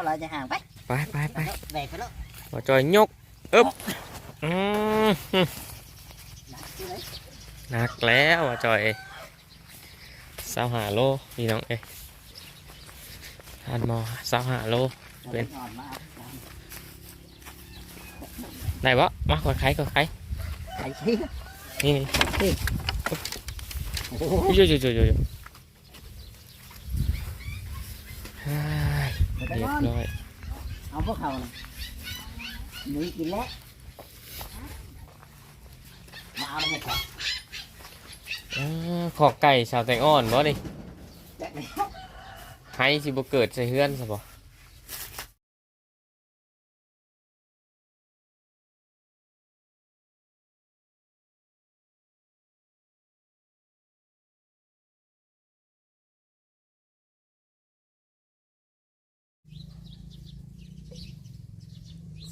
ເຮົາຈະຫ່າງໄປ ໄປ ໄປ ໄປ ແບກໄປໂລດ ບ່າວຈ່ອຍຍົກ ອຶບ ອືມ ໜັກຢູ່ເດ້ ໜັກແລ້ວບ່າວຈ່ອຍ ຊາວຫ້າໂລ ພີ່ນ້ອງເອີຍ ທ່ານໝໍ ຊາວຫ້າໂລ ເປັນ ໄດ້ບໍ່? ມາ ຂ້ອຍໄຂ ຂ້ອຍໄຂ ໄຂຊິ ນີ້ ນີ້ ນີ້ ໂອ້ໂຫ ໂອ້ຍ ໂອ້ຍ ໂອ້ຍ ໂອ້ຍ ເຮີ້ຍ ຮຽບຮ້ອຍ ເອົາພວກເຂົານະ ໜີກິນແລ້ວ ມາເອົາແລ້ວແມ່ນບໍ່? ເອີ ຄອກໄກ່ສາວແຕງອ່ອນບໍ່ນີ້? ຈັກແລ້ວ ໄຮ່ຊິບໍ່ເກີດໃສ່ເຮືອນຊະບໍ່?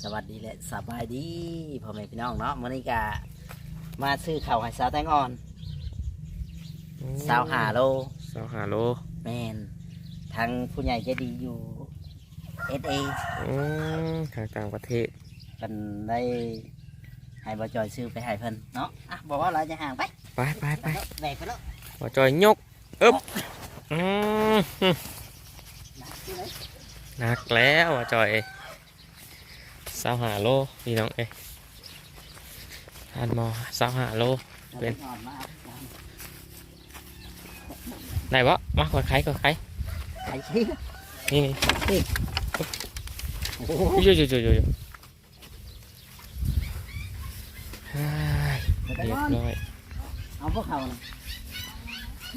ສະຫວັດດີ ແລະ ສະບາຍດີພໍ່ແມ່ພີ່ນ້ອງເນາະ ມື້ນີ້ກະມາຊື້ເຂົ້າໃຫ້ສາວແຕງອ່ອນ ໂອ້ ຊາວຫ້າໂລ ຊາວຫ້າໂລ ແມ່ນ ທາງຜູ້ໃຫຍ່ໃຈດີຢູ່ ເອສເອ ອືມ ທາງຕ່າງປະເທດ ເພິ່ນໄດ້ໃຫ້ບ່າວຈ່ອຍຊື້ໄປໃຫ້ເພິ່ນເນາະ ອ່ະ ບໍ່ເວົ້າຫຼາຍ ຈະຫ່າງໄປ ໄປ ໄປ ໄປ ແບກໄປໂລດ ບ່າວຈ່ອຍຍົກ ອຶບ ອືມ ໜັກຢູ່ເດ້ ໜັກແລ້ວບ່າວຈ່ອຍ ຊາວຫ້າໂລ ພີ່ນ້ອງເອີຍ ທ່ານໝໍ ຊາວຫ້າໂລ ເປັນ ໄດ້ບໍ່? ມາ ຂ້ອຍໄຂ ຂ້ອຍໄຂ ໄຂຊິ ນີ້ ນີ້ ນີ້ ໂອ້ໂຫ ໂອ້ຍ ໂອ້ຍ ໂອ້ຍ ໂອ້ຍ ຮຽບຮ້ອຍ ເອົາພວກເຂົານະ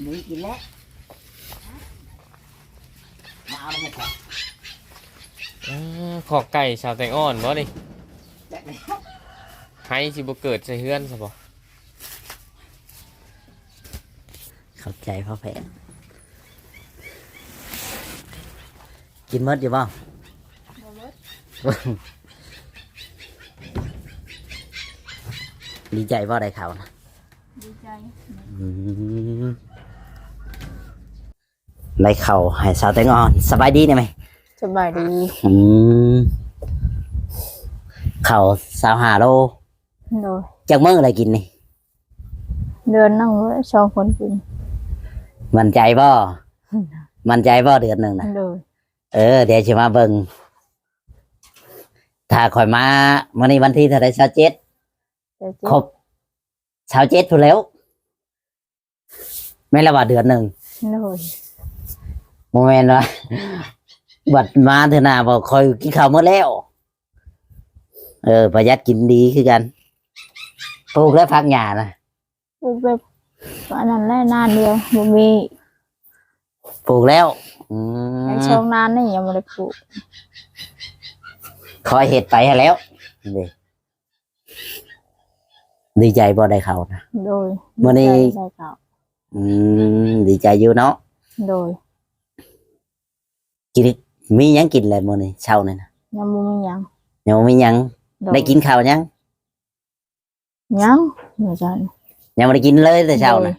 ໜີກິນແລ້ວ ມາເອົາແລ້ວແມ່ນບໍ່? ເອີ ຄອກໄກ່ສາວແຕງອ່ອນບໍ່ນີ້? ຈັກແລ້ວ ໄຮ່ຊິບໍ່ເກີດໃສ່ເຮືອນຊະບໍ່? ຂອບໃຈພໍ່ແພດ ກິນໝົດຢູ່ບໍ່? ບໍ່ໝົດ ດີໃຈບໍ່ໄດ້ເຂົ້ານະ? ດີໃຈ ອືມ ໄດ້ເຂົ້າໃຫ້ສາວແຕງອ່ອນ ສະບາຍດີແດ່ແມ່? ສະບາຍດີ ອືມ ເຂົ້າຊາວຫ້າໂລ ໂດຍ ຈັກມື້ແລ້ວກິນນີ້? ເດືອນໜຶ່ງແລ້ວ ສອງຄົນກິນ ໝັ້ນໃຈບໍ່? ໝັ້ນໃຈບໍ່ເດືອນໜຶ່ງນະ? ໂດຍ ເອີ ດຽວຊິມາເບິ່ງ ຖ້າຂ້ອຍມາ ມື້ນີ້ວັນທີເທົ່າໃດ? ຊາວເຈັດ ຊາວເຈັດ ຄົບຊາວເຈັດພຸ້ນແລ້ວ ແມ່ນແລ້ວວ່າເດືອນໜຶ່ງ ໂດຍ ບໍ່ແມ່ນວ່າ ບັດມາເທື່ອໜ້າບອກຂ້ອຍກິນເຂົ້າໝົດແລ້ວ ເອີ ປະຢັດກິນດີຄືກັນ ປູກແລ້ວຜັກຫຍ້ານະ? ປູກແບບອັນນັ້ນແຫຼະ ນານດຽວ ບໍ່ມີ ປູກແລ້ວ ອືມ ຍັງສອງນານນີ້ຍັງບໍ່ໄດ້ປູກ ຄ່ອຍເຮັດໄປຫັ້ນແຫຼ້ວ ດີໃຈບໍ່ໄດ້ເຂົ້ານະ? ໂດຍ ມື້ນີ້ ດີໃຈໄດ້ເຂົ້າ ອືມ ດີໃຈຢູ່ເນາະ ໂດຍ ກິນ ມີຫຍັງກິນແລ້ວມື້ນີ້ ເຊົ້ານີ້ນະ? ຍັງບໍ່ມີຫຍັງ ຍັງບໍ່ມີຫຍັງ ໂດຍ ໄດ້ກິນເຂົ້າຍັງ? ຍັງ ວ່າຊັ້ນ ຍັງບໍ່ໄດ້ກິນເລີຍແຕ່ເຊົ້ານະ? ໂດຍ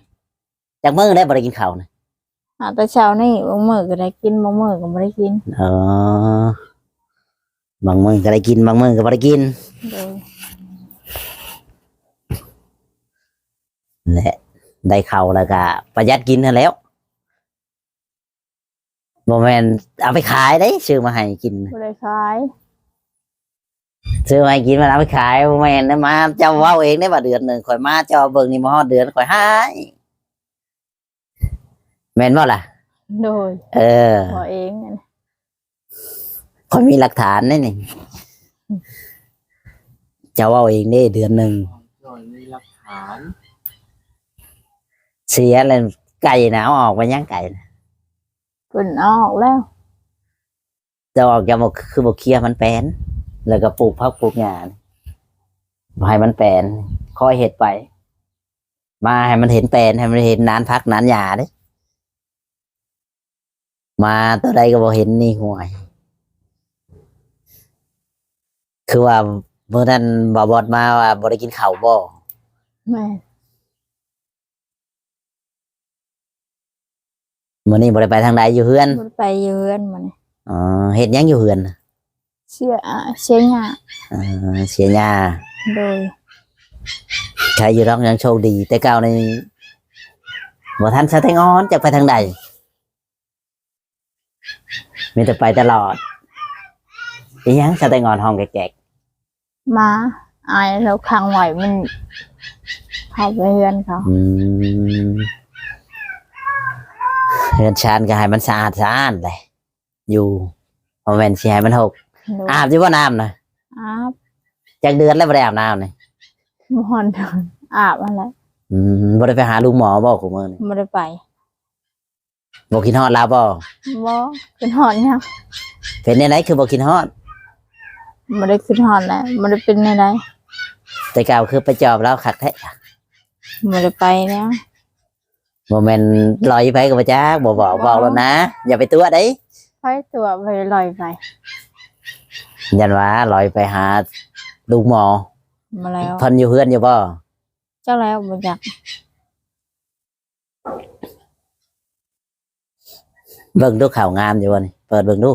ຈັກມື້ແລ້ວບໍ່ໄດ້ກິນເຂົ້ານະ? ຫາແຕ່ເຊົ້ານີ້ ບາງມື້ກໍໄດ້ກິນ ບາງມື້ກໍບໍ່ໄດ້ກິນ ເອີ ບາງມື້ກໍໄດ້ກິນ ບາງມື້ກໍບໍ່ໄດ້ກິນ ໂດຍ ແຫຼະ ໄດ້ເຂົ້າແລ້ວກໍປະຢັດກິນຫັ້ນແຫຼ້ວ ບໍ່ແມ່ນເອົາໄປຂາຍເດ້ ຊື້ມາໃຫ້ກິນ ບໍ່ໄດ້ຂາຍ ຊື້ມາໃຫ້ກິນ ມັນເອົາໄປຂາຍ ບໍ່ແມ່ນນະ ມາເຈົ້າເວົ້າເອງເດ້ວ່າເດືອນໜຶ່ງຂ້ອຍມາ ເຈົ້າເບິ່ງນີ້ບໍ່ຮອດເດືອນ ຂ້ອຍຮ້າຍ ແມ່ນບໍ່ລະ? ໂດຍ ເອີ ເວົ້າເອງ ຂ້ອຍມີຫຼັກຖານເດ້ນີ້ ເຈົ້າເວົ້າເອງເດ້ ເດືອນໜຶ່ງ ມີຫຼັກຖານ ເສຍແລ້ວ ໄກ່ນະ ເອົາອອກໄປຍັງໄກ່ນະ? ເພິ່ນເອົາອອກແລ້ວ ເຈົ້າອອກ ເຈົ້າບໍ່ ຄືບໍ່ເຄຍໃຫ້ມັນແປນ ແລ້ວກໍປູກຜັກປູກຫຍ້າ ບໍ່ໃຫ້ມັນແປນ ຄ່ອຍເຮັດໄປ ມາໃຫ້ມັນເຫັນແປນ ໃຫ້ມັນເຫັນນານຜັກນານຫຍ້າເດ້ ມາຕົວໃດກໍບໍ່ເຫັນນີ້ ຫ້ວຍ ຄືວ່າມື້ນັ້ນບ່າວບອດມາວ່າບໍ່ໄດ້ກິນເຂົ້າບໍ່? ແມ່ນ ມື້ນີ້ບໍ່ໄດ້ໄປທາງໃດ ຢູ່ເຮືອນ? ບໍ່ໄດ້ໄປ ຢູ່ເຮືອນມື້ນີ້ ອໍ ອໍ ເຮັດຫຍັງຢູ່ເຮືອນ? ເສຍ ເສຍຫຍ້າ. ເອີ ເສຍຫຍ້າ. ໂດຍ. ໃຄຢູ່ດອກ ຍັງໂຊກດີ. ແຕ່ເກົ່ານີ້ບໍ່ທັນສະແຕງອ່ອນ ຈັກໄປທາງໃດ ມີແຕ່ໄປຕະຫຼອດ. ອີຫຍັງສະແຕງອ່ອນຮ້ອງແກກໆ? ໝາ ອ້າຍລາວຂັງໄວ້ ມັນເຂົ້າໄປເຮືອນເຂົາ. ອືມ ເຮືອນຊານກໍໃຫ້ມັນສະອາດສະອ້ານແຫຼະ ຢູ່ ບໍ່ແມ່ນຊິໃຫ້ມັນຫົກ. ໂດຍ. ອາບຢູ່ບໍ່ນ້ຳນະ? ອາບ. ຈັກເດືອນແລ້ວບໍ່ໄດ້ອາບນ້ຳນີ້? ບໍ່ຮອດເດືອນ ອາບຫັ້ນແຫຼະ. ອືມ ບໍ່ໄດ້ໄປຫາໂຮງໝໍບໍ່ ຄູ່ມື້ນີ້? ບໍ່ໄດ້ໄປ. ບໍ່ຄິດຮອດລາວບໍ່? ບໍ່ ຄິດຮອດຫຍັງ? ເປັນແນວໃດຄືບໍ່ຄິດຮອດ? ບໍ່ໄດ້ຄິດຮອດແຫຼະ ບໍ່ໄດ້ເປັນແນວໃດ. ແຕ່ເກົ່າຄືໄປຈອບລາວຄັກແທ້. ບໍ່ໄດ້ໄປແລ້ວ. ບໍ່ແມ່ນລອຍໄປກໍບໍ່ຈັກ ບໍ່ບອກ ບໍ່ ບອກໂລດນະ ຢ່າໄປຕົວະເດ້. ໃຜຕົວະ ບໍ່ໄດ້ລອຍໄປ. ຢ້ານວ່າລອຍໄປຫາໂຮງໝໍ. ບໍ່ແລ້ວ. ເພິ່ນຢູ່ເຮືອນຢູ່ບໍ່? ຈັກແລ້ວ ບໍ່ຈັກ. ເບິ່ງດູ ເຂົ້າງາມຢູ່ບໍ່ນີ້? ເປີດເບິ່ງດູ.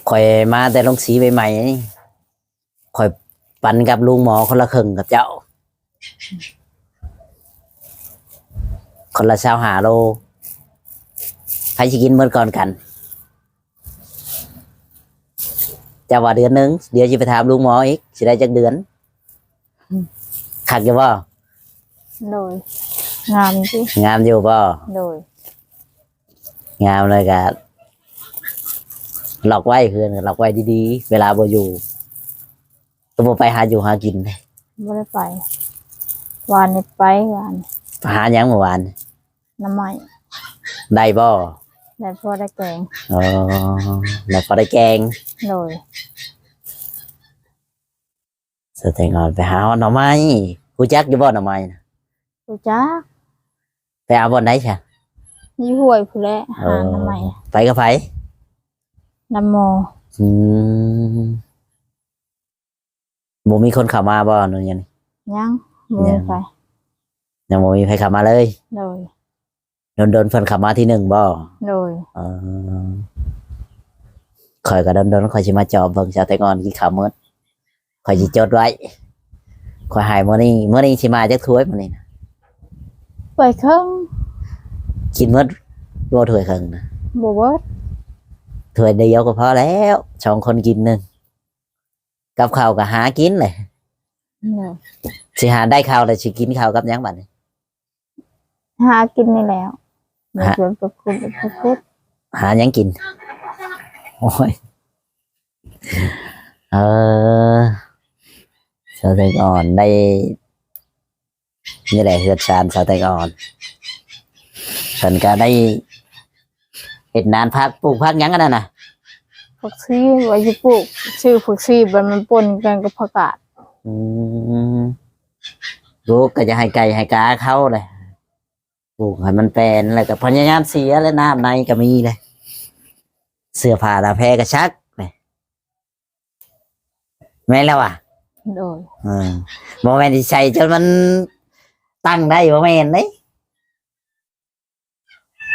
ຂ້ອຍມາແຕ່ໂຮງສີໃໝ່ໆນີ້ ຂ້ອຍປັນກັບໂຮງໝໍຄົນລະເຄິ່ງກັບເຈົ້າ ຄົນລະຊາວຫ້າໂລ. ໃຜຊິກິນເໝິດກ່ອນກັນ? ເຈົ້າວ່າເດືອນໜຶ່ງ ດຽວຊິໄປຖາມໂຮງໝໍອີກ ຊິໄດ້ຈັກເດືອນ? ອືມ ຄັກຢູ່ບໍ່? ໂດຍ. ງາມຢູ່ຕິ? ງາມຢູ່ບໍ່? ໂດຍ. ງາມແລ້ວກະລັອກໄວ້ ເຮືອນກໍລັອກໄວ້ດີໆ ເວລາບໍ່ຢູ່ ກໍບໍ່ໄປຫາຢູ່ຫາກິນເດ້? ບໍ່ໄດ້ໄປ ວານນີ້ໄປ ວານ. ຫາຫຍັງມື້ວານ? ໜໍ່ໄມ້. ໄດ້ບໍ່? ໄດ້ພໍໄດ້ແກງ. ອໍ ໄດ້ພໍໄດ້ແກງ. ໂດຍ. ສະແຕງອ່ອນໄປຫາຮອດໜໍ່ໄມ້ ຮູ້ຈັກຢູ່ບໍ່ໜໍ່ໄມ້ນະ? ຮູ້ຈັກ. ໄປເອົາບ່ອນໃດຊະ? ຢູ່ຫ້ວຍພຸ້ນແຫຼະ. ເອີ ຫາໜໍ່ໄມ້. ໄປກັບໃຜ? ນຳໝໍ. ອືມ ບໍ່ມີຄົນເຂົ້າມາບໍ່ ຫຼືຍັງ? ຍັງ ບໍ່ມີໃຜ. ຍັງບໍ່ມີໃຜເຂົ້າມາເລີຍ? ໂດຍ. ດົນໆເພິ່ນເຂົ້າມາທີໜຶ່ງບໍ່? ໂດຍ. ເອີ ຂ້ອຍກໍດົນໆຂ້ອຍຊິມາຈອບເບິ່ງສາວແຕງອ່ອນກິນເຂົ້າໝົດ ຂ້ອຍຊິຈົດໄວ້ ຂ້ອຍໃຫ້ມື້ນີ້ ມື້ນີ້ຊິມາຈັກຖ້ວຍມື້ນີ້ນະ? ຖ້ວຍເຄິ່ງ. ກິນໝົດບໍ່ຖ້ວຍເຄິ່ງນະ? ບໍ່ເບິດ. ຖ້ວຍດຽວກໍພໍແລ້ວ ສອງຄົນກິນໜຶ່ງ ກັບເຂົ້າກໍຫາກິນແຫຼະ. ໂດຍ. ຊິຫາໄດ້ເຂົ້າແລ້ວຊິກິນເຂົ້າກັບຫຍັງບັດນີ້? ຫາກິນນີ້ແຫຼະ. ຫາ ໄປຂຸດ ໄປຂຸດ. ຫາຫຍັງກິນ? ໂອ້ຍ ເອີ ສາວແຕງອ່ອນໄດ້ ນີ້ແຫຼະເຮືອນຊານສາວແຕງອ່ອນ ເພິ່ນກໍໄດ້ເຮັດນານຜັກ ປູກຜັກຫຍັງອັນນັ້ນນະ? ຜັກຊີ ວ່າຊິປູກ ຊື້ຜັກຊີ ບັດມັນປົນກັນກັບຜັກກາດ. ອືມ ລູກກໍຈະໃຫ້ໄກ່ໃຫ້ກາເຂົ້າແຫຼະ ປູກໃຫ້ມັນແປນ ແລ້ວກໍພະຍາຍາມເສຍ ແລະ ນ້ຳໃນກໍມີເດ້ ເສື້ອຜ້າໜ້າແພກໍຊັກເດ້. ແມ່ນແລ້ວຫວາ? ໂດຍ. ເອີ ບໍ່ແມ່ນຊິໃສ່ຈົນມັນຕັ້ງໄດ້ ບໍ່ແມ່ນເດ້.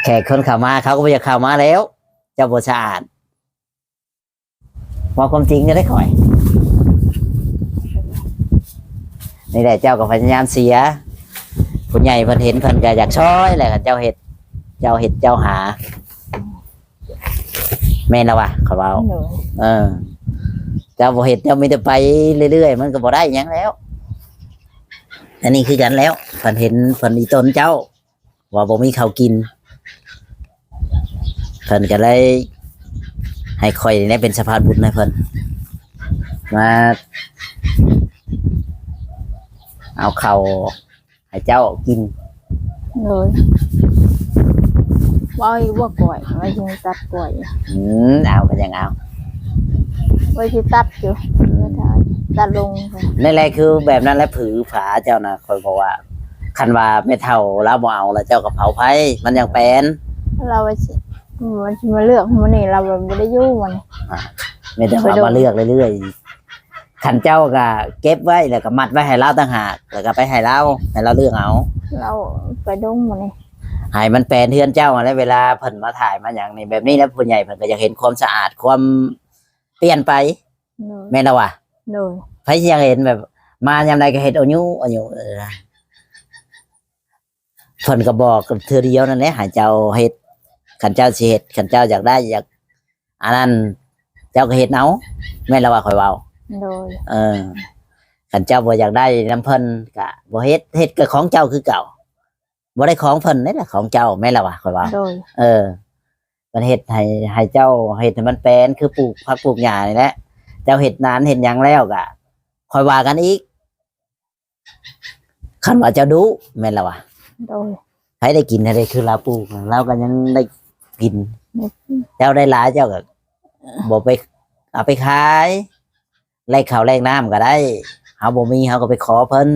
ແຂກຄົນເຂົ້າມາ ເຂົາກໍບໍ່ຢາກເຂົ້າມາແລ້ວ ເຈົ້າບໍ່ສະອາດ. ເວົ້າຄວາມຈິງເດີຂ້ອຍ. ນີ້ແຫຼະ ເຈົ້າກໍພະຍາຍາມເສຍ ຜູ້ໃຫຍ່ເພິ່ນເຫັນເພິ່ນກໍຢາກຊ່ອຍແຫຼະ ຄັນເຈົ້າເຮັດ ເຈົ້າເຮັດເຈົ້າຫາ. ແມ່ນລະວະ ຂ້ອຍເວົ້າ. ໂດຍ. ເອີ ເຈົ້າບໍ່ເຮັດ ເຈົ້າມີແຕ່ໄປເລື້ອຍໆ ມັນກໍບໍ່ໄດ້ຫຍັງແລ້ວ. ອັນນີ້ຄືກັນແລ້ວ ເພິ່ນເຫັນເພິ່ນອີ່ຕົນເຈົ້າວ່າບໍ່ມີເຂົ້າກິນ ເພິ່ນກໍເລີຍໃຫ້ຂ້ອຍນີ້ແຫຼະເປັນສະພານບຸນໃຫ້ເພິ່ນ ມາເອົາເຂົ້າ ໃຫ້ເຈົ້າກິນ. ໂດຍ. ເວົ້າຢູ່ບໍ່ກ້ວຍ ວ່າຊິຕັດກ້ວຍ. ອືມ ເອົາກໍຍັງເອົາ ວ່າຊິຕັດຢູ່ ອືມ ຕັດລົງ. ນັ້ນແຫຼະ ຄືແບບນັ້ນແຫຼະ ຜືຜາເຈົ້ານະ ຂ້ອຍບອກວ່າ ຄັນວ່າແມ່ເຖົ້າລາວບໍ່ເອົາລະ ເຈົ້າກໍເຜົາໄຟ ມັນຍັງແປນ. ລາວວ່າຊິ ວ່າຊິມາເລືອກມື້ນີ້ ລາວວ່າບໍ່ໄດ້ຢູ່ມື້ນີ້. ອາ ແມ່ນແຕ່ວ່າມາເລືອກເລື້ອຍໆ ຄັນເຈົ້າກໍເກັບໄວ້ ແລ້ວກໍມັດໄວ້ໃຫ້ລາວຕ່າງຫາກ ແລ້ວກໍໄປໃຫ້ລາວ ໃຫ້ລາວເລືອກເອົາ. ລາວໄປດົງມື້ນີ້. ໃຫ້ມັນແປນເຮືອນເຈົ້າຫັ້ນແຫຼະ. ເວລາເພິ່ນມາຖ່າຍມາຫຍັງນີ້ ແບບນີ້ແຫຼະ ຜູ້ໃຫຍ່ເພິ່ນກໍຢາກເຫັນຄວາມສະອາດ ຄວາມປ່ຽນໄປ ໂດຍ ແມ່ນລະວະ? ໂດຍ ໃຜຊິຢາກເຫັນແບບ ມາຍາມໃດກໍເຮັດອາຍຸ ອາຍຸ ເອີ ເພິ່ນກໍບອກເທື່ອດຽວນັ້ນແຫຼະ ໃຫ້ເຈົ້າເຮັດ. ຄັນເຈົ້າຊິເຮັດ ຄັນເຈົ້າຢາກໄດ້ ຢາກອັນນັ້ນ ເຈົ້າກໍເຮັດເອົາ ແມ່ນລະວ່າຂ້ອຍເວົ້າ? ໂດຍ ເອີ ຄັນເຈົ້າບໍ່ຢາກໄດ້ນຳເພິ່ນກໍບໍ່ເຮັດ ເຮັດກໍຂອງເຈົ້າຄືເກົ່າ ບໍ່ໄດ້ຂອງເພິ່ນເດ້ລະ ຂອງເຈົ້າ ແມ່ນລະວ່າຂ້ອຍເວົ້າ? ໂດຍ ເອີ ເພິ່ນເຮັດໃຫ້ ໃຫ້ເຈົ້າເຮັດໃຫ້ມັນແປນ ຄືປູກຜັກປູກຫຍ້ານີ້ແຫຼະ ເຈົ້າເຮັດນານເຮັດຫຍັງແລ້ວກໍຄ່ອຍວ່າກັນອີກ. ຄັນວ່າເຈົ້າດຸ ແມ່ນລະວ່າ? ໂດຍ ໃຜໄດ້ກິນຫັ້ນເດ້ ຄືລາວປູກ ລາວກໍຍັງໄດ້ກິນ ໄດ້ກິນ ເຈົ້າໄດ້ຫຼາຍເຈົ້າກໍບໍ່ໄປເອົາໄປຂາຍ ແລກເຂົ້າແລກນ້ຳກໍໄດ້ ເຮົາບໍ່ມີເຮົາກໍໄປຂໍເພິ່ນ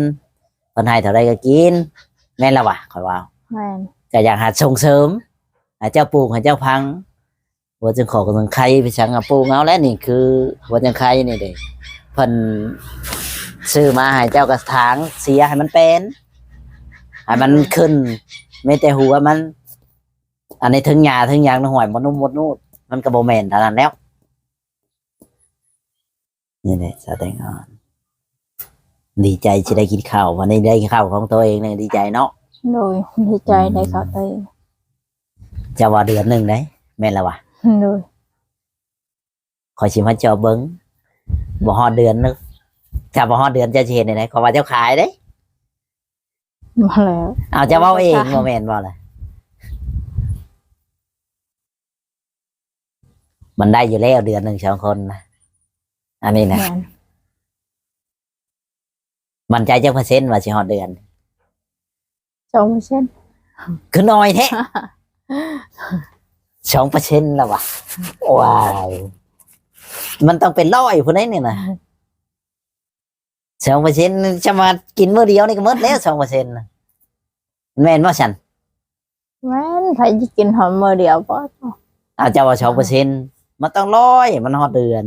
ເພິ່ນໃຫ້ເທົ່າໃດກໍກິນ ແມ່ນລະວ່າ? ຂ້ອຍວ່າ ແມ່ນ ກໍຢາກຫາສົ່ງເສີມໃຫ້ເຈົ້າປູກໃຫ້ເຈົ້າຝັງ ຫົວຈັ່ງຂອກຈັ່ງໄຄໄປສັງ ອາ ປູກເອົາແຫຼະ ນີ້ຄືຫົວຈັ່ງໄຄນີ້ເດ້ ເພິ່ນຊື້ມາໃຫ້ເຈົ້າກະຖາງເສຍໃຫ້ມັນແປນ ໃຫ້ມັນຂຶ້ນ ມີແຕ່ຫົວມັນ ອັນນີ້ເຖິງຫຍ້າເຖິງຫຍັງນະ ຫ້ວຍ ໝົດນຸດໝົດນູດ ມັນກໍບໍ່ແມ່ນເທົ່ານັ້ນແລ້ວ. ນີ້ແຫຼະ ສາວແຕງອ່ອນ ດີໃຈຊິໄດ້ກິນເຂົ້າ ວັນນີ້ໄດ້ເຂົ້າຂອງໂຕເອງນີ້ ດີໃຈເນາະ? ໂດຍ ດີໃຈໄດ້ເຂົ້າໂຕເອງ. ເຈົ້າວ່າເດືອນໜຶ່ງໄດ໋ ແມ່ນລະວະ? ໂດຍ ຂ້ອຍຊິມາຈອບເບິ່ງ ບໍ່ຮອດເດືອນໜຶ່ງ ຖ້າບໍ່ຮອດເດືອນເຈົ້າຊິເຮັດແນວໃດ? ຂ້ອຍວ່າເຈົ້າຂາຍເດ້. ບໍ່ແລ້ວ ເອົາ ເຈົ້າເວົ້າເອງ ບໍ່ແມ່ນບໍ່ລະ? ມັນໄດ້ຢູ່ແລ້ວເດືອນໜຶ່ງສອງຄົນນະ ອັນນີ້ນະ. ແມ່ນ ໝັ້ນໃຈຈັກເປີເຊັນວ່າຊິຮອດເດືອນ? ສອງເປີເຊັນ. ຄືໜ້ອຍແທ້ ສອງເປີເຊັນລະວະ? ວ້າຍ ມັນຕ້ອງເປັນຮ້ອຍພຸ້ນໃດ໋ນີ້ນະ. ສອງເປີ ຈະມາກິນມື້ດຽວນີ້ກໍໝົດແລ້ວ ສອງເປີ ແມ່ນບໍ່ຊັ້ນ? ແມ່ນ ໃຜຊິກິນຮອດມື້ດຽວບໍ່? ອາ ເຈົ້າວ່າ ສອງເປີ ມັນຕ້ອງຮ້ອຍ ມັນຮອດເດືອນ.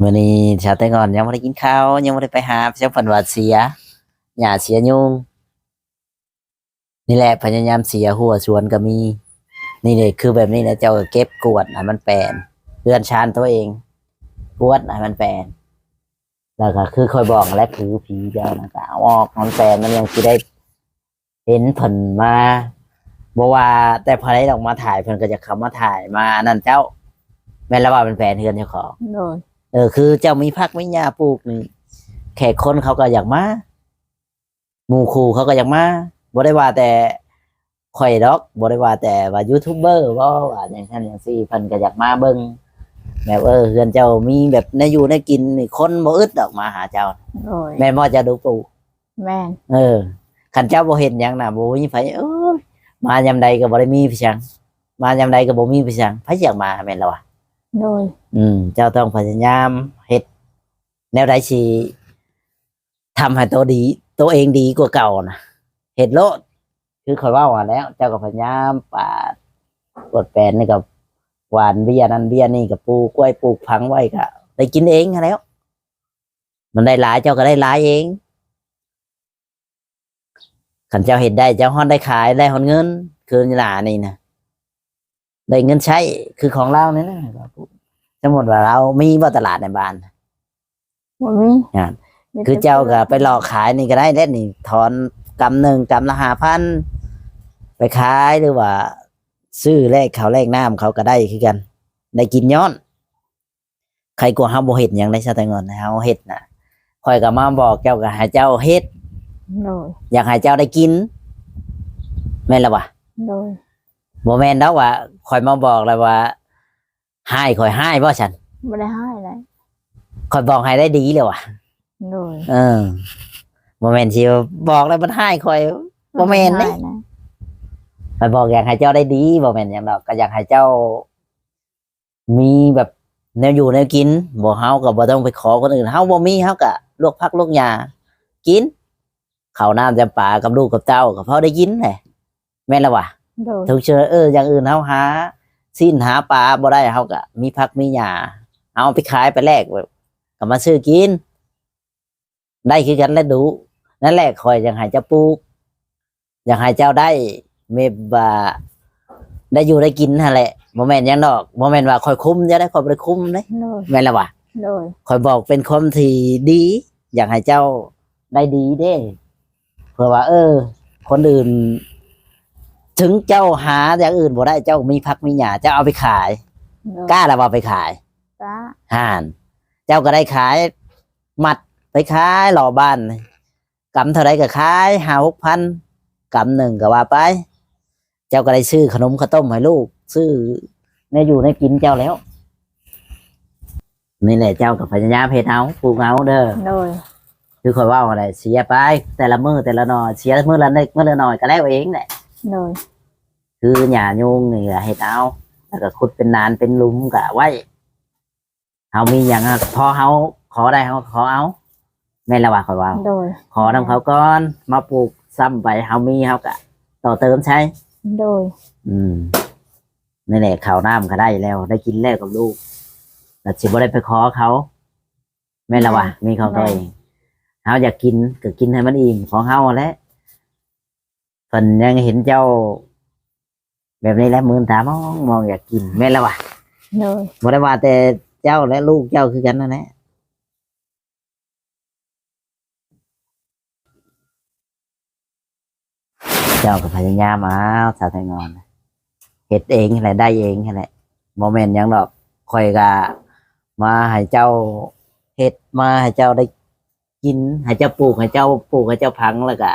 ມື້ນີ້ຊາວໄຕ້ງອນຍັງບໍ່ໄດ້ກິນເຂົ້າ ຍັງບໍ່ໄດ້ໄປຫາ ເພິ່ນວ່າເສຍຫຍ້າເສຍຍຸງ. ນີ້ແຫຼະ ພະຍາຍາມເສຍຫົວສວນກໍມີ. ນີ້ເດ້ ຄືແບບນີ້ແຫຼະ ເຈົ້າກໍເກັບກວດໃຫ້ມັນແປນ ເຮືອນຊານຕົວເອງ ກວດໃຫ້ມັນແປນ. ແລ້ວກໍຄືຂ້ອຍບອກແຫຼະ ຜືຜີເຈົ້ານະ ກໍເອົາອອກໃຫ້ມັນແປນ ມັນຍັງຊິໄດ້ເຫັນເພິ່ນມາ. ບໍ່ວ່າແຕ່ໃຜດອກມາຖ່າຍ ເພິ່ນກໍຢາກເຂົ້າມາຖ່າຍ ມາອັນນັ້ນເຈົ້າ. ແມ່ນລະວ່າມັນແປນເຮືອນເຈົ້າຂອງ. ໂດຍ. ເອີ ຄືເຈົ້າມີຜັກມີຫຍ້າປູກນີ້ ແຂກຄົນເຂົາກໍຢາກມາ. ໝູ່ຄູ່ເຂົາກໍຢາກມາ ບໍ່ໄດ້ວ່າແຕ່ຂ້ອຍດອກ ບໍ່ໄດ້ວ່າແຕ່ວ່າຢູທູບເບີເວົ້າວ່າຈັ່ງຊັ້ນຈັ່ງຊີ້ ເພິ່ນກໍຢາກມາເບິ່ງ ແບບ ເອີ ເຮືອນເຈົ້າມີແບບແນວຢູ່ແນວກິນນີ້ ຄົນບໍ່ອຶດດອກມາຫາເຈົ້າ. ໂດຍ. ແມ່ນບໍ່ ເຈົ້າດູປູ? ແມ່ນ. ເອີ ຄັນເຈົ້າບໍ່ເຮັດຫຍັງນະ ບໍ່ມີໃຜ ເອີ ມາຍາມໃດກໍບໍ່ໄດ້ມີໄປສັງ ມາຍາມໃດກໍບໍ່ມີໄປສັງ ໃຜຢາກມາ ແມ່ນລະວະ? ໂດຍ. ອືມ ເຈົ້າຕ້ອງພະຍາຍາມເຮັດແນວໃດຊິ ທຳໃຫ້ໂຕດີ ໂຕເອງດີກວ່າເກົ່ານະ ເຮັດໂລດ. ຄືຂ້ອຍເວົ້າຫັ້ນແຫຼະ ເຈົ້າກໍພະຍາຍາມປາດ ກວດແປນນີ້ກໍ ຫວ່ານເບ້ຍນັ້ນເບ້ຍນີ້ ກໍປູກກ້ວຍປູກຜັງໄວ້ ກໍໄດ້ກິນເອງຫັ້ນແຫຼະ ມັນໄດ້ຫຼາຍ ເຈົ້າກໍໄດ້ຫຼາຍເອງ. ຄັນເຈົ້າເຮັດໄດ້ ເຈົ້າຮອດໄດ້ຂາຍ ໄດ້ຮອດເງິນ ຄືຫຼ້ານີ້ນະ ໄດ້ເງິນໃຊ້ ຄືຂອງລາວນີ້ນະ. ສົມມຸດວ່າລາວມີບໍ່ຕະຫຼາດໃນບ້ານ? ບໍ່ມີ. ນັ້ນ ມີແຕ່ ຄືເຈົ້າກໍໄປຫຼອກຂາຍນີ້ກໍໄດ້ເດ້ນີ້ ຖອນກຳໜຶ່ງ ກຳລະຫ້າພັນ ໄປຂາຍ ຫຼືວ່າຊື້ແລກເຂົ້າແລກນ້ຳເຂົາກໍໄດ້ຄືກັນ ໄດ້ກິນຍ້ອນ. ໄຄກວ່າເຮົາບໍ່ເຮັດຫຍັງໄດ໋ ຊາວໄຕ້ງອນ ເຮົາເຮັດນະ ຂ້ອຍກໍມາບອກເຈົ້າ ກໍໃຫ້ເຈົ້າເຮັດ. ໂດຍ. ຢາກໃຫ້ເຈົ້າໄດ້ກິນ ແມ່ນລະວະ? ໂດຍ. ບໍ່ແມ່ນດອກວ່າຂ້ອຍມາບອກແລ້ວວ່າຮ້າຍຂ້ອຍຮ້າຍບໍ່ຊັ້ນ? ບໍ່ໄດ້ຮ້າຍໃດ ຂ້ອຍບອກໃຫ້ໄດ້ດີແລ້ວວະ. ໂດຍ. ເອີ ບໍ່ແມ່ນຊິບອກແລ້ວມັນຮ້າຍຂ້ອຍ ບໍ່ແມ່ນເດ້. ຂ້ອຍບອກຢາກໃຫ້ເຈົ້າໄດ້ດີ ບໍ່ແມ່ນຫຍັງດອກ ກໍຢາກໃຫ້ເຈົ້າ ມີແບບແນວຢູ່ແນວກິນ ບໍ່ ເຮົາກໍບໍ່ຕ້ອງໄປຂໍຄົນອື່ນ ເຮົາບໍ່ມີ ເຮົາກໍລວກຜັກລວກຫຍ້າກິນ ເຂົ້ານ້ຳຈຳປາກັບລູກກັບເຕົ້າ ກໍພໍໄດ້ກິນແຫຼະ ແມ່ນລະວະ? ໂດຍ. ທຸກເທື່ອ ເອີ ຢ່າງອື່ນເຮົາຫາຊີ້ນຫາປາບໍ່ໄດ້ ເຮົາກໍມີຜັກມີຫຍ້າ ເຮົາເອົາໄປຂາຍໄປແລກ ກໍມາຊື້ກິນ ໄດ້ຄືກັນແຫຼະດຸ. ນັ້ນແຫຼະ ຂ້ອຍຈັ່ງໃຫ້ເຈົ້າປູກ ຢາກໃຫ້ເຈົ້າໄດ້ ແບບວ່າໄດ້ຢູ່ໄດ້ກິນຫັ້ນແຫຼະ ບໍ່ແມ່ນຫຍັງດອກ ບໍ່ແມ່ນວ່າຂ້ອຍຄຸມເຈົ້າໄດ໋ ຂ້ອຍບໍ່ໄດ້ຄຸມເດ້ ໂດຍ ແມ່ນລະຫວາ? ໂດຍ ຂ້ອຍບອກເປັນຄວາມທີ່ດີ ຢາກໃຫ້ເຈົ້າໄດ້ດີເດ້ ເພື່ອວ່າ ເອີ ຄົນອື່ນ ເຖິງເຈົ້າຫາຢ່າງອື່ນບໍ່ໄດ້ ເຈົ້າມີຜັກມີຫຍ້າ ເຈົ້າເອົາໄປຂາຍ ໂດຍ ກ້າລະວ່າໄປຂາຍ? ກ້າ ຫັ້ນ ເຈົ້າກໍໄດ້ຂາຍ ມັດໄປຂາຍລອບບ້ານ ກຳເທົ່າໃດກໍຂາຍ ຫ້າຫົກພັນ ກຳໜຶ່ງກໍວ່າໄປ ເຈົ້າກໍໄດ້ຊື້ຂະໜົມເຂົ້າຕົ້ມໃຫ້ລູກ ຊື້ແນວຢູ່ແນວກິນເຈົ້າແລ້ວ. ນີ້ແຫຼະ ເຈົ້າກໍພະຍາຍາມເຮັດເອົາ ປູກເອົາເດີ ໂດຍ ຄືຂ້ອຍເວົ້າຫັ້ນແຫຼະ ເສຍໄປແຕ່ລະມື້ແຕ່ລະໜ່ອຍ ເສຍມື້ລະເລັກມື້ລະໜ້ອຍກໍແລ້ວເອງແຫຼະ ໂດຍ ຄືຫຍ້າຍຸງນີ້ກໍເຮັດເອົາ ແລ້ວກໍຂຸດເປັນໜານເປັນຫຼຸມກໍໄວ້ ເຮົາມີຫຍັງ ພໍເຮົາຂໍໄດ້ເຮົາກໍຂໍເອົາ ແມ່ນລະຫວາ ຂ້ອຍເວົ້າ ໂດຍ ຂໍນຳເຂົາກ່ອນ ມາປູກຊ້ຳໄປ ເຮົາມີເຮົາກໍຕໍ່ເຕີມໃຊ້ ໂດຍ ອືມ ນີ້ແຫຼະ ເຂົ້ານ້ຳກໍໄດ້ແລ້ວ ໄດ້ກິນແລ້ວກັບລູກ ກໍຊິບໍ່ໄດ້ໄປຂໍເຂົາ ແມ່ນລະຫວາ ແມ່ນ ມີຂອງຕົວເອງ ແມ່ນ ເຮົາຢາກກິນກໍກິນໃຫ້ມັນອີ່ມຂອງເຮົາຫັ້ນແຫຼະ ເພິ່ນຍັງເຫັນເຈົ້າແບບນີ້ແຫຼະ ມືນຕາມອງໆ ຢາກກິນ ແມ່ນລະຫວາ ໂດຍ ບໍ່ໄດ້ວ່າແຕ່ເຈົ້າ ແລະ ລູກເຈົ້າຄືກັນນັ້ນແຫຼະ. ເຈົ້າກໍພະຍາຍາມເອົາ ສາວແຕງອ່ອນ ເຮັດເອງຫັ້ນແຫຼະ ໄດ້ເອງຫັ້ນແຫຼະ ບໍ່ແມ່ນຫຍັງດອກ ຂ້ອຍກໍມາໃຫ້ເຈົ້າເຮັດ ມາໃຫ້ເຈົ້າໄດ້ກິນ ໃຫ້ເຈົ້າປູກ ໃຫ້ເຈົ້າປູກ ໃຫ້ເຈົ້າຝັງ ແລ້ວກໍ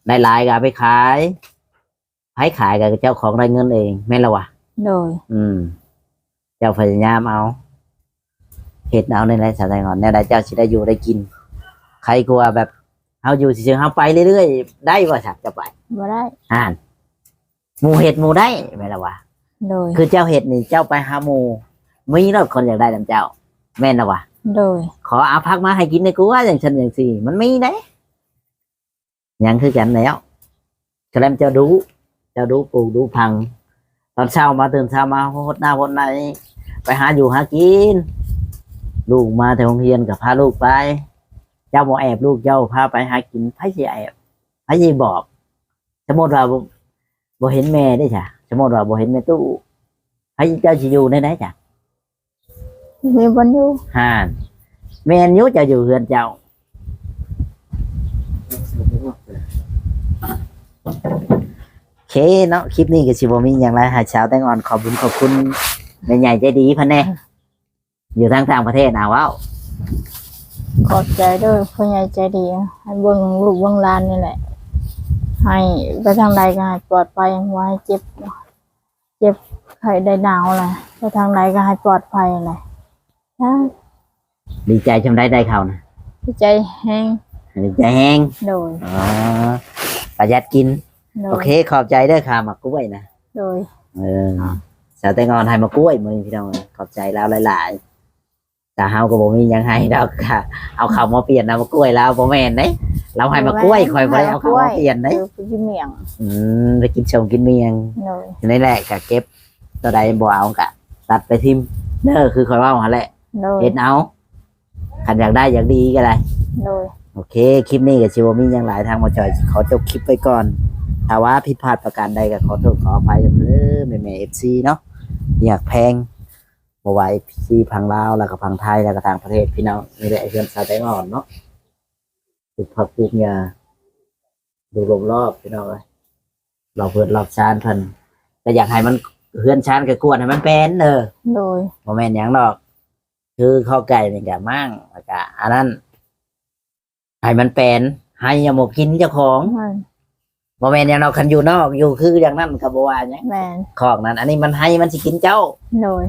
ໄດ້ຫຼາຍກໍເອົາໄປຂາຍ ໃຜຂາຍກໍເຈົ້າຂອງໄດ້ເງິນເອງ ແມ່ນລະຫວາ ໂດຍ ອືມ ເຈົ້າພະຍາຍາມເອົາ ເຮັດເອົານີ້ແຫຼະ ສາວແຕງອ່ອນ ແນວໃດເຈົ້າຊິໄດ້ຢູ່ໄດ້ກິນ ໃຄກວ່າແບບເຮົາຢູ່ຊື່ໆ ເຮົາໄປເລື້ອຍໆ ໄດ້ບໍ່ຊະ ເຈົ້າໄປ ບໍ່ໄດ້ ຫັ້ນ ໝູ່ເຮັດໝູ່ໄດ້ ແມ່ນລະຫວາ ໂດຍ ຄືເຈົ້າເຮັດນີ້ ເຈົ້າໄປຫາໝູ່ ມີໂລດຄົນຢາກໄດ້ນຳເຈົ້າ ແມ່ນລະຫວາ ໂດຍ ຂໍເອົາຜັກມາໃຫ້ກິນແດ່ກວ່າ ຈັ່ງຊັ້ນຈັ່ງຊີ້ ມັນມີເດ້ ຍັງຄືກັນແລ້ວ ກະແລມເຈົ້າດຸ ເຈົ້າດຸປູກດຸຝັງ ຕອນເຊົ້າມາ ຕື່ນເຊົ້າມາ ຫົດນ້ຳຫົດໄຮ່ ໄປຫາຢູ່ຫາກິນ ລູກມາແຕ່ໂຮງຮຽນກໍພາລູກໄປ ເຈົ້າບໍ່ແອບລູກເຈົ້າ ພາໄປຫາກິນ ໃຜຊິແອບ ໃຜຊິບອກ ສົມມຸດວ່າບໍ່ ບໍ່ເຫັນແມ່ເດ້ຊະ ສົມມຸດວ່າບໍ່ເຫັນແມ່ຕູ້ ໃຜ ເຈົ້າຊິຢູ່ແນວໃດຊະ? ມີບ່ອນຢູ່ ຫັ້ນ ແມ່ນຢູ່ ເຈົ້າຢູ່ເຮືອນເຈົ້າ ໂອເຄເນາະ ຄລິບນີ້ກໍຊິບໍ່ມີຫຍັງຫຼາຍ ໃຫ້ສາວແຕງອ່ອນຂອບບຸນຂອບຄຸນແມ່ໃຫຍ່ໃຈດີເພິ່ນແດ່ ຢູ່ທາງຕ່າງປະເທດນະ ເວົ້າ ຂອບໃຈເດີຜູ້ໃຫຍ່ໃຈດີ ໃຫ້ເບິ່ງລູກເບິ່ງຫຼານນີ້ແຫຼະ ໃຫ້ໄປທາງໃດກໍໃຫ້ປອດໄພ ບໍ່ໃຫ້ເຈັບ ເຈັບໄຂ້ໄດ້ໜາວແຫຼະ ໄປທາງໃດກໍໃຫ້ປອດໄພແຫຼະ ສາທຸ ດີໃຈຊ່ຳໃດໄດ້ເຂົ້ານະ? ດີໃຈແຮງ ດີໃຈແຮງ ໂດຍ ອໍ ປະຢັດກິນ ໂດຍ ໂອເຄ ຂອບໃຈເດີ ຄ່າໝາກກ້ວຍນະ ໂດຍ ເອີ ສາວແຕງອ່ອນໃຫ້ໝາກກ້ວຍມື້ນີ້ ພີ່ນ້ອງ ຂອບໃຈລາວຫຼາຍໆ ແຕ່ເຮົາກໍບໍ່ມີຫຍັງໃຫ້ດອກ ກະເອົາເຂົ້າມາປ່ຽນນຳໝາກກ້ວຍລາວ ບໍ່ແມ່ນເດ້ ລາວໃຫ້ໝາກກ້ວຍ ຂ້ອຍບໍ່ໄດ້ເອົາເຂົ້າມາປ່ຽນເດ້ ເອີ ໄປກິນໝ້ຽງ ອືມ ໄປກິນສົ້ມກິນໝ້ຽງ ໂດຍ ນີ້ແຫຼະ ກະເກັບ ຕົວໃດບໍ່ເອົາກະຕັດໄປຖິ້ມເດີ ຄືຂ້ອຍເວົ້າຫັ້ນແຫຼະ ໂດຍ ເຮັດເອົາ ຄັນຢາກໄດ້ຢາກດີກໍໄດ້ ໂດຍ ໂອເຄ ຄລິບນີ້ກໍຊິບໍ່ມີຫຍັງຫຼາຍ ທາງໝໍຈອຍຂໍຈົບຄລິບໄວ້ກ່ອນ ຖ້າວ່າຜິດພາດປະການໃດກໍຂໍໂທດຂໍອະໄພນຳເດີ ແມ່ໆ ເອັຟຊີ ເນາະ ທີ່ຮັກແພງ ບໍ່ວ່າ ເອັຟຊີ ຝັ່ງລາວ ແລ້ວກໍຝັ່ງໄທ ແລ້ວກໍຕ່າງປະເທດ ພີ່ນ້ອງ ນີ້ແຫຼະເຮືອນສາວແຕງອ່ອນເນາະ ປູກຜັກປູກຫຍ້າ ດູລອບໆ ພີ່ນ້ອງເອີຍ ລອບເຮືອນລອບຊານເພິ່ນ ກໍຢາກໃຫ້ມັນ ເຮືອນຊານກໍກວດໃຫ້ມັນແປນເດີ ໂດຍ ບໍ່ແມ່ນຫຍັງດອກ ຄືເຂົ້າໄກ່ນີ້ກໍມ້າງ ແລ້ວກໍອັນນັ້ນ ໃຫ້ມັນແປນ ໃຫ້ຢ່າໝົກກິນເຈົ້າຂອງ ແມ່ນ ບໍ່ແມ່ນຫຍັງດອກ ຄັນຢູ່ນອກ ຢູ່ຄືຢ່າງນັ້ນກໍບໍ່ວ່າຫຍັງ ແມ່ນ ຄອກນັ້ນ ອັນນີ້ມັນໃຫ້ມັນຊິກິນເຈົ້າ ໂດຍ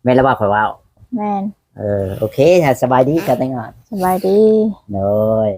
ແມ່ນລະບໍ່ ຂ້ອຍເວົ້າ ແມ່ນ ເອີ ໂອເຄ ສະບາຍດີ ສາວແຕງອ່ອນ ສະບາຍດີ ໂດຍ.